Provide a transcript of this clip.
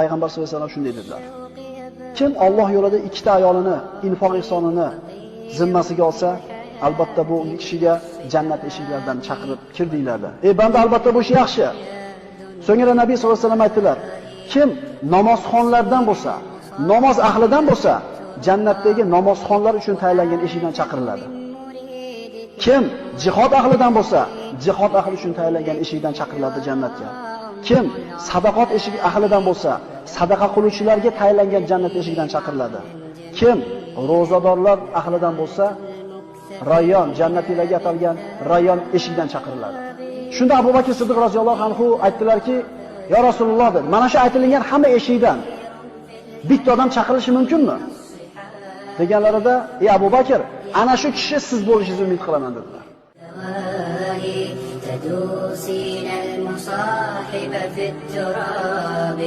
Payg'ambar sollallohu alayhi vasallam shunday dedilar: Kim Alloh yo'lida ikkita ayolini infoq ihsonini zimmasiga olsa, albatta bu kishiga jannat eshiklaridan chaqirib kir deyiladi. Ey banda, albatta bu ish yaxshi. So'ngra Nabiy sollallohu alayhi vasallam aytdilar: Kim namozxonlardan bo'lsa, namoz ahlidan bo'lsa, jannatdagi namozxonlar uchun tayinlangan eshikdan chaqiriladi. Kim jihod ahlidan bo'lsa, jihod ahli uchun tayinlangan eshikdan chaqiriladi jannatga. Kim sadaqot eshigi ahlidan bo'lsa, sadaqa qiluvchilarga tayinlangan jannat eshigidan chaqiriladi. Kim ro'zadorlar ahlidan bo'lsa, Rayyon, jannatiylarga atalgan Rayyon eshigidan chaqiriladi. Shunda Abu Bakr Siddiq roziyallohu anhu aytdilarki: "Ya Rasululloh" dedi, "Mana shu aytilgan hamma eshikdan bitta odam chaqirilishi mumkinmi?" Deganlarida, "Ey Abu Bakr, ana shu kishi siz bo'lishingizni umid qilaman" dedilar. تدوسين المصاحب في التراب.